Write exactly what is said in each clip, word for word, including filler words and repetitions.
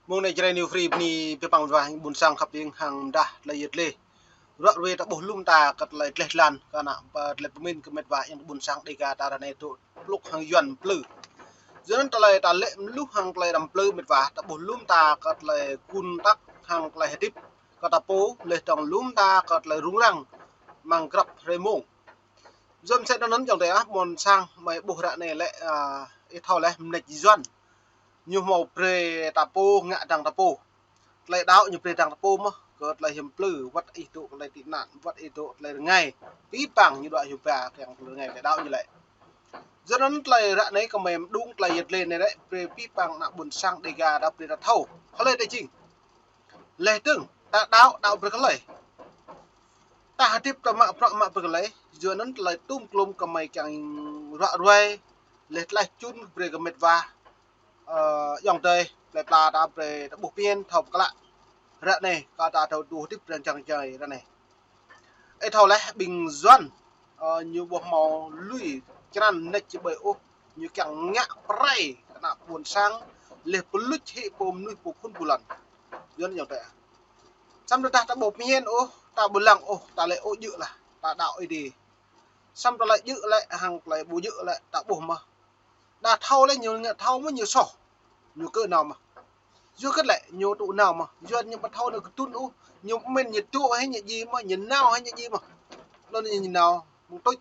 Mông anai Jrai New Free bơni abih bang wa ƀôn sang khăp ing hăng mdah tơlơi yet lĕ. Ruă ruê ta ƀuh lŏm ta kơ tơlơi tleh tlan, kơ ană, ơ, tơlơi pơmĭn kơ met wa yang ƀôn sang Dega ta ră anai tŭ plŭk hăng Yuan plư. Yua anŭn tơlơi ta lĕ mlŭh hăng tơlơi đăm plư met wa, ta ƀuh lŏm ta kơ tơlơi kun tăk hăng tơlơi hơdip kơ ta pô, lĕ tơ̆ng lŏm ta kơ tơlơi rŭng răng amăng grăp hrơi mông. Yua mơsĕ anŭn yơh dong te ah, ƀôn sang mơi ƀuh ră anai lĕ, a, ih thâo lĕ mơneč Yuan. Ñu hmâo brơi ta pô, ngă dăng ta pô. Tơlơi đaŏ ñu brơi dăng ta pô mơ̆n, kơ tơlơi hiam plư, wơ̆t ih dŏ tơlơi tị nạn, wơ̆t ih dŏ tơlơi rơngai. Abih bang ñu dŏ hiam ba kiăng tơlơi rơngai tơlơi đaŏ ñu lĕ. Yua anŭn tơlơi ră anai kơ mơi mơđung tơlơi yet lĕ anai lĕ, brơi abih bang ană ƀôn sang Dega ta brơi ta thâo. Hlơi ta jing. Lĕ tơ̆ng, ta đaŏ, đaŏ brơi kơ hlơi. Ta hơdip ta mă bruă mă brơi kơ hlơi. Yua anŭn tơlơi tum klum kơ mơi kiăng ruă ruai. Lĕ tơlơi čun brơi kơ met wa. Ơ, yŏng dơi, plơi pla ta brơi ta ƀuh pơmĭn thâo pơklă. Ră anai, kơ ta thâo tŭ hơdip răng jang jai ră anai. Ih thâo lĕ ƀing Yuan, ơ, ñu ƀu hmâo lui črăn mơneč či ƀơi ôh, ñu kiăng ngă pơrai kơ ană ƀôn sang, lĕ pơluč hĭ pô mơnuih pô khŭn pô lăn. Yuan yŏng dơi. Samơ̆ tơdah ta ƀu pơmĭn ôh, ta ƀu lăng ôh, ta lĕ ôh djơ̆ lah, ta đaŏ Ơi Adai. Samơ̆ tơlơi djơ̆ lĕ, hăng tơlơi ƀu djơ̆ lĕ, ta ƀuh mơ̆n. Đa thâo lĕ ñu ngă thâo mơ̆n ñu soh. Ñu kơ nao mơ̆n. Yua kơ lĕ ñu tŭ nao mơ̆n. Yua ñu ƀu thâo nao kơ tŭn ôh. Ñu pơmĭn ñu tŭ hĭ ñu djai mơ̆n, ñu nao hĭ ñu djai mơ̆n. Anŭn ñu nao mơ̆ng tuč.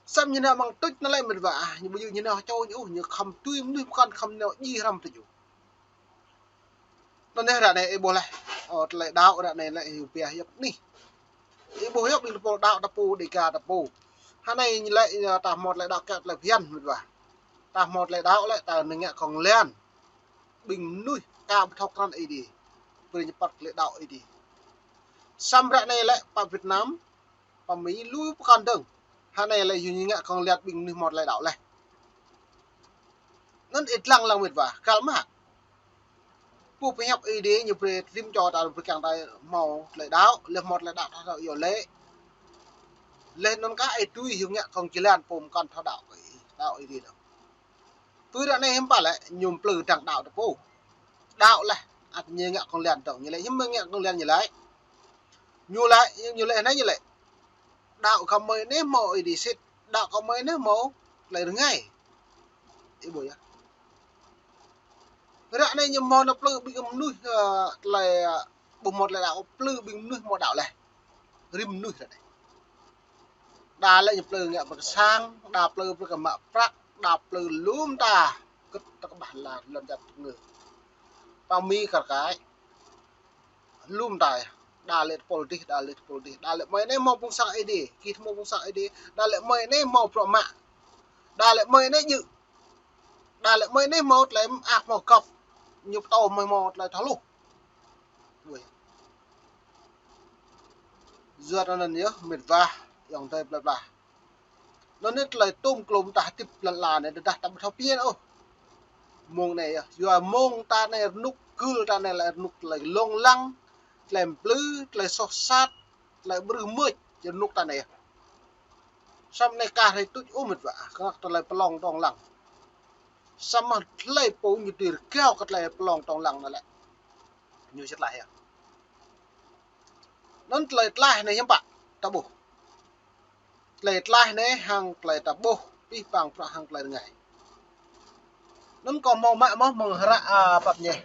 Samơ̆ ñu nao mơ̆ng tuč anŭn lĕ met wa, a, ñu ƀu djơ̆ ñu nao čô ñu ôh, ñu khŏm tui mơnuih pơkŏn khŏm nao djai hrăm tơjuh. Anŭn yơh ră anai ih ƀuh lĕ. Ơ, tơlơi đaŏ ră anai lĕ hiu pia hiăp anih. Ih ƀuh hiăp ƀing tơpul đaŏ ta pô, Dega ta pô. Hơnai ñu lĕ, ơ, ta hmâo tơlơi đaŏ kiăng tơlơi phiăn met wa. Ta hmâo tơlơi đaŏ lĕ ta nao ngă kông lan. Ƀing mơnuih ka ƀu thâo krăn Ơi Adai. Brơi ñu păt tơlơi đaŏ Ơi Adai. Samơ̆ ră anai lĕ pơ Việt Nam, pơ Mi lu pơkŏn dơ̆ng. Hơnai lĕ yua ñu ngă kông lan ƀing mơnuih hmâo tơlơi đaŏ lĕ. Anŭn ih lăng lăng met wa, kal mă. Pô pơhiăp Ơi Adai ñu brơi trim čô ta brơi kiăng ta hmâo tơlơi đaŏ, lĕ hmâo tơlơi đaŏ ta thâo yua lĕ. Lĕ anŭn kah ih tui hiu ngă kông jơlan pô mơkŏn thâo đaŏ kơ ih, đaŏ Ơi Adai dong. Tui ră anai hiư̆m pă lĕ, ñu plư dăng đaŏ ta pô. Đaŏ lĕ, ăt ñu ngă kông lan dong, ñu lĕ hiư̆m ngă kông lan ñu lĕ. Ñu lĕ, ñu lĕ anai ñu lĕ. Đaŏ kơ mơi anai hmâo Ơi Adai sĭt, đaŏ kơ mơi anai hmâo tơlơi rơngai. Ih ƀuh yơh. Ră anai ñu hmâo nao plư ƀing mơnuih, ơ, tơlơi, ơ, ƀu hmâo tơlơi đaŏ, plư ƀing mơnuih hmâo đaŏ lĕ. Rĭm mơnuih ră anai. Đa lĕ ñu plư ngă brơi kơ sang, đa plư brơi kơ mă prăk, đa plư lŏm ta. Kơ̆t tơ̆k ƀah la lŏn jăp tơngư. Pơ Mi kar kaĭ. Lŏm ta yơh. Đa lĕ tơpul dih, đa lĕ tơpul dih. Đa lĕ mơi anai hmâo ƀôn sang Ơi Adai, gih hmâo ƀôn sang Ơi Adai. Đa lĕ mơi anai hmâo bruă mă. Đa lĕ mơi anai djơ̆. Đa lĕ mơi anai hmâo tơlơi mơak hmâo gŏp. Ñu pơtô mơi hmâo tơlơi thâo hluh. Ui. Yua anŭn yơh met wa, yŏng dơi plơi pla. Anŭn anai tơlơi tum klum ta hơdip lăn ala anai, tơdah ta ƀu thâo pơmĭn ôh. Mông anai yơh, yua mông ta anai rơnŭk gưl ta anai lĕ rơnŭk tơlơi lông lăng, tơlơi plư, tơlơi soh sat, tơlơi ƀrưh mơč, yơh rơnŭk ta anai yơh. Samơ̆ anai kah hrơi tuč ôh met wa, kơnăk tơlơi pơlông tong lăng. Samơ̆ tơlơi pô ñu tui rơgao kơ tơlơi pơlông tong lăng anai lĕ. Ñu sĭt laih yơh. Anŭn tơlơi tlaih anai hiư̆m pă, ta ƀuh. Tơlơi tlaih anai hăng tơlơi ta ƀuh, abih bang bruă hăng tơlơi rơngai. Anŭn kâo hmâo mă mơ̆n mơ̆ng hră, a, pap ñeh.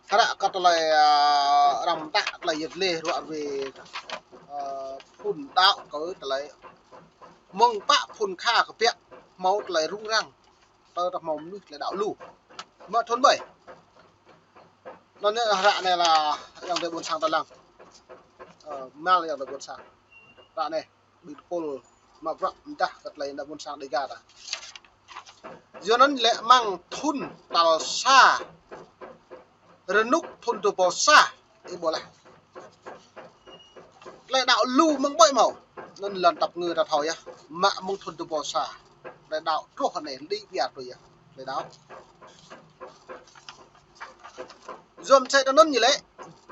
Hră kơ tơlơi, a, răm tăk tơlơi yet lĕ ruă ruê, a, phŭn đaŏ kơ tơlơi. Mơ̆ng pă phŭn kha kơ biă hmâo tơlơi rŭng răng. Tơ ta hmâo mơnuih tơlơi đaŏ lu. Mă thun ƀơi. Anŭn anai hră anai lĕ yŏng dơi ƀôn sang ta lăng. Ơ, mơ̆l yŏng dơi ƀôn sang. Hră anai, ƀing tơpul mă bruă mơdah kơ tơlơi ană ƀôn sang Dega ta. Yua anŭn lĕ amăng thun tal sa. Rơnŭk thun dua rơbâo sa. Ih ƀuh laih. Tơlơi đaŏ lu mơ̆ng ƀơi hmâo. Anŭn lŏn tăp ngư ta thâo yơh. Mă mơ̆ng thun dua rơbâo sa. Tơlơi đaŏ truh anai, lĕ biă tui yơh. Tơlơi đaŏ. Yua mơsĕ anŭn ñu lĕ.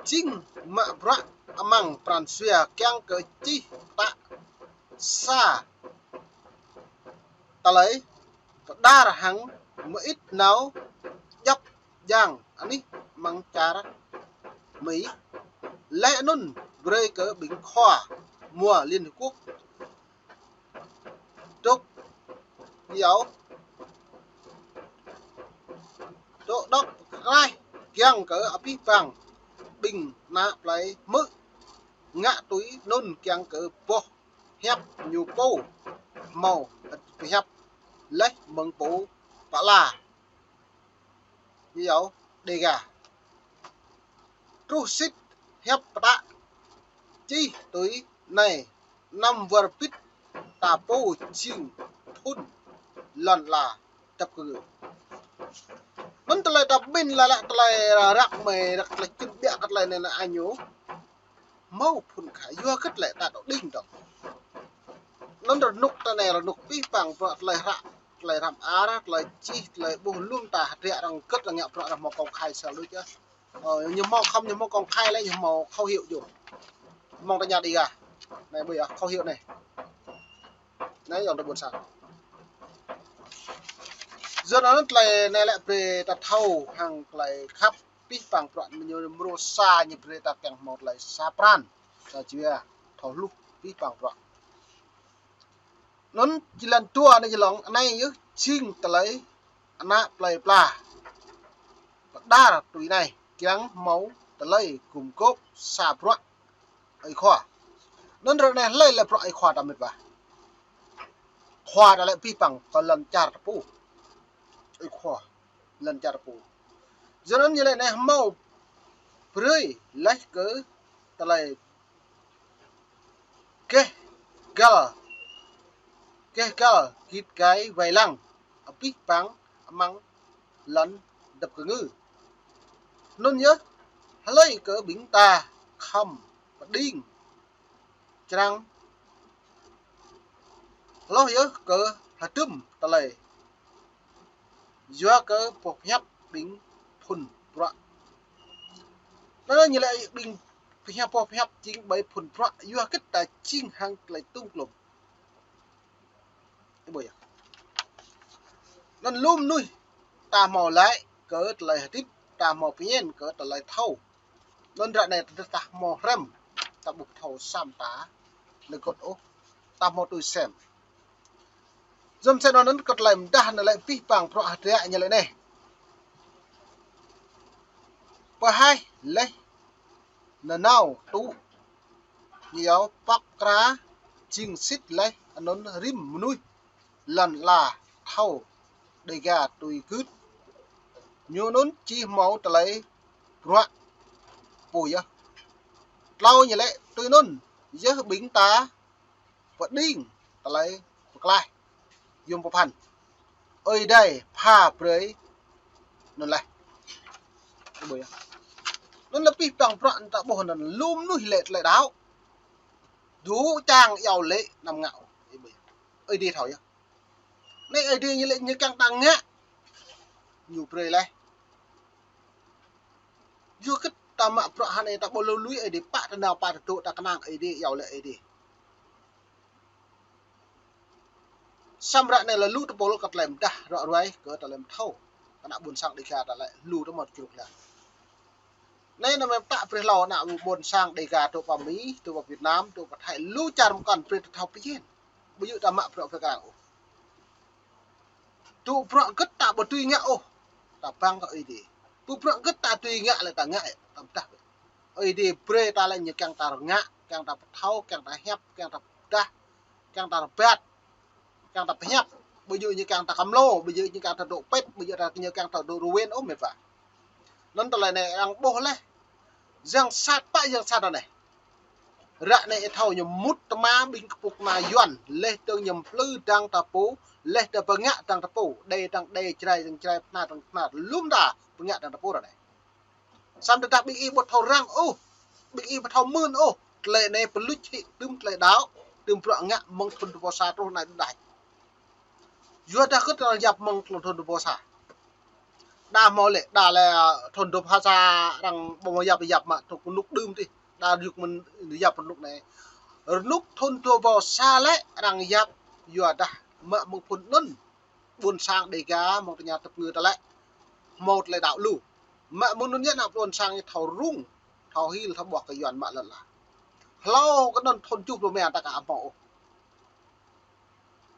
Jing mă bruă amăng pran jua kiăng kơ čih tă sa. Tơlơi pơđar hăng mơit nao djŏp jang anih amăng čar Mi. Laih anŭn brơi kơ ƀing khua mua Liên Hiệp Quốc dŏ iâu, dŏ dŏ kraih kiăng kơ abih bang ƀing ană plei hmư̆ ngă tui anŭn kiăng kơ boh hiăp ñu pô hmâo pơhiăp laih mơ̆ng pô pơala ñu iâu Đêga. Truh sĭt hiăp pơtă čih tui anai, anăm wơr bĭt ta pô jing phŭn lŏn ala dăp kơ ngư. Anŭn tơlơi ta ƀing lăi lăi tơlơi răk mơi răk tơlơi čin biă kơ tơlơi anai anai ñu hmâo phŭn kha yua kơ tơlơi ta dŏ đing dŏng. Anŭn rơnŭk ta anai rơnŭk abih bang bruă tơlơi hră, tơlơi hrăm ar, tơlơi čih, tơlơi ƀuh lŏm ta hơdră arăng gĭt arăng ngă bruă arăng hmâo công khai sơ lu čơ. Ơ, ñu hmâo khŏm ñu hmâo công khai lĕ ñu hmâo khẩu hiệu yơh. Mơ̆ng ta ña Đêga. Anai ƀuh yơh khẩu hiệu anai. Anai yơh ta ƀôn sang. Yua anŭn tơlơi anai lĕ brơi ta thâo hăng tơlơi khăp abih bang bruă ñu mrô sa ñu brơi ta kiăng hmâo tơlơi sa pran. Ta jua thâo hluh abih bang bruă. Anŭn jơlan dua anai jơlan anai yơh jing tơlơi ană plei pla pơđar tui anai kiăng hmâo tơlơi gum gôp sa bruă ơi khua. Anŭn ră anai hlơi lĕ bruă ơi khua ta mĭt wa. Khua ta lĕ abih bang kơ lŏn čar ta pô. Ơi khua lŏn čar ta pô. Yua anŭn ñu lĕ anai hmâo brơi laih kơ tơlơi gêh găl, gêh găl git gai wai lăng abih bang amăng lŏn dăp kơ ngư. Anŭn yơh hlơi kơ ƀing ta khŏm pơđing črang hloh yơh kơ hơdôm tơlơi yua kơ boh pơhiăp ƀing phŭn bruă. Anŭn ñu lĕ ƀing pơhiăp boh pơhiăp jing ƀơi phŭn bruă yua kơ ta jing hăng tơlơi tŭng klŏm. Ih ƀuh yơh. Anŭn lŏm mơnuih ta hmâo laĭ kơ tơlơi hơdip, ta hmâo pơñen kơ tơlơi thâo. Anŭn ră anai ta hmâo hrăm, ta ƀu thâo săm ta lĕ gŏt ôh, ta hmâo tui sem. Yua mơ̆ sĕ anŭn kơ tơlơi mơdah anai lĕ abih bang bruă hơdră ñu lĕ anai. Pơhaih laih nanao tŭ ñu iâu pŏk kra jing sĭt laih anŭn rĭm mơnuih lŏn ala thâo Đêga tui gưt. Ñu anŭn či hmâo tơlơi bruă pô yơh. Tlâo ñu lĕ tui anŭn yơh ƀing ta pơđing tơlơi pơklaih yôm pơphan. Ơi Adai pha brơi anŭn laih. Ih ƀuh yơh. Anŭn lĕ abih bang bruă ta ƀuh anŭn lŏm mơnuih lĕ tơlơi đaŏ. Dŏ čang iâu lĕ anăm ngă ôh. Ih ƀuh yơh. Ơi Adai thâo yơh. Anai Ơi Adai ñu lĕ ñu kiăng ta ngă. Ñu brơi laih. Yua kơ ta mă bruă hơnai ta ƀu lui lui Ơi Adai pă ta nao pă ta dŏ ta kơnang Ơi Adai iâu lĕ Ơi Adai. Samơ̆ ră anai lĕ lu tơpul kơ tơlơi mơdah ră ruai kơ tơlơi mơthâo. Ană ƀôn sang Đêga ta lĕ lu tơmơ̆ čruk lĕ. Anai anăm mơta brơi hlâo ană ƀôn sang Đêga dŏ pơ Mi, dŏ pơ Việt Nam, dŏ pơ Thái, lu čar mơkăn brơi ta thâo pơjing. Ƀu djơ̆ ta mă bruă pơkang ôh. Dŏ bruă gĭt ta ƀu dưi ngă ôh. Ta bang kơ Ơi Adai. Ƀu bruă gĭt ta dưi ngă lĕ ta ngă, ta pơdah. Ơi Adai brơi ta lĕ ñu kiăng ta rơngă, kiăng ta pơthâo, kiăng ta hiăp, kiăng ta pơdah, kiăng ta rơbat, kiăng ta pơhiăp. Ƀu djơ̆ ñu kiăng ta kơmlô, ƀu djơ̆ ñu kiăng ta dŏ pĭt, ƀu djơ̆ ta ñu kiăng ta dŏ rơwen ôh mĕt wa. Anŭn tơlơi anai arăng ƀuh laih. Yang sat pă yang sat anai. Ră anai ih thâo ñu mŭt tơma ƀing kơpŭk kơna Yuan, laih dơ̆ng ñu plư dăng ta pô, laih dơ̆ng pơngă dăng ta pô, đe dăng đe, Jrai dăng Jrai, Bahnar dăng Bahnar, lŏm ta pơngă dăng ta pô ră anai. Samơ̆ tơdah ƀing ih ƀu thâo răng ôh, ƀing ih ƀu thâo mưn ôh, tơlơi anai pơluč hĭ tơm tơlơi đaŏ, tơm bruă ngă mơ̆ng thŭn dua rơbâo sa truh anai đôč. Yua dah kơ tơlơi yap mơ̆ng thŭn dua rơbâo sa. Đa hmâo lĕ, đa lĕ thŭn dua rơbâo sa arăng ƀu hmâo yap, yap mă thŭn rơnŭk đưm tih. Đa yŭk mơ̆n yap rơnŭk anai. Rơnŭk thŭn dua rơbâo sa lĕ arăng yap yua dah mă mơ̆ng phŭn anŭn. Ƀôn sang Đêga mơ̆ng tơña tơpơngư ta lĕ hmâo tơlơi đaŏ lu. Mă mơ̆ng anŭn yơh ană ƀôn sang thâo rŭng, thâo hil, thâo ƀuh kơ Yuan mă lŏn ala. Hlâo kơ anŭn thŭn tơjuh pluh rơma ta ka ƀuh ôh.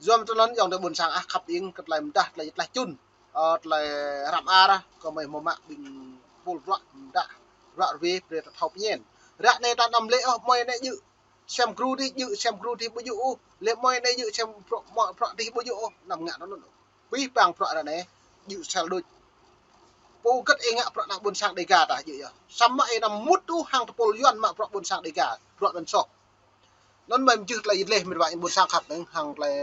Yua mơ̆ng tui anŭn ayŏng adơi ƀôn sang ah, khăp ing kơ tơlơi mơdah, tơlơi, tơlơi čun, ơ, tơlơi răm ar, kơ mơi hmâo mă ƀing pul bruă mơdah, bruă rơwe, brơi ta thâo pơñen. Ră anai ta anăm lĕ ôh, mơi anai djơ̆ sem gru dih, djơ̆ sem gru dih ƀu djơ̆ ôh, lĕ mơi anai djơ̆ sem bruă, mơi bruă dih ƀu djơ̆ ôh, anăm ngă anŭn ôh. Pih pang bruă ră anai, djơ̆ sel đôč. Pô hơget ih ngă bruă ană ƀôn sang Đêga ta djơ̆ yơh. Samơ̆ ih anăm mŭt ôh hăng tơpul Yuan mă bruă ƀôn sang Đêga, bruă anŭn soh. Anŭn mơi mơjưh tơlơi yơh leh, mĕt wa ƀôn sang khăp ing, hăng tơlơi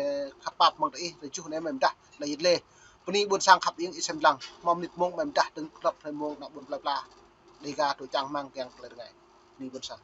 khăp pap mơ̆ng tơih, tơjuh anai mơi mơdah tơlơi yơh leh. Bơni ƀôn sang khăp ing, ih sem lăng, hmâo mơnit mông mơi mơdah, tơ̆ng klăp hrơi mông ană ƀôn plơi pla Đêga tui čang rơmang kiăng tơlơi rơngai. Bơni ƀôn sang.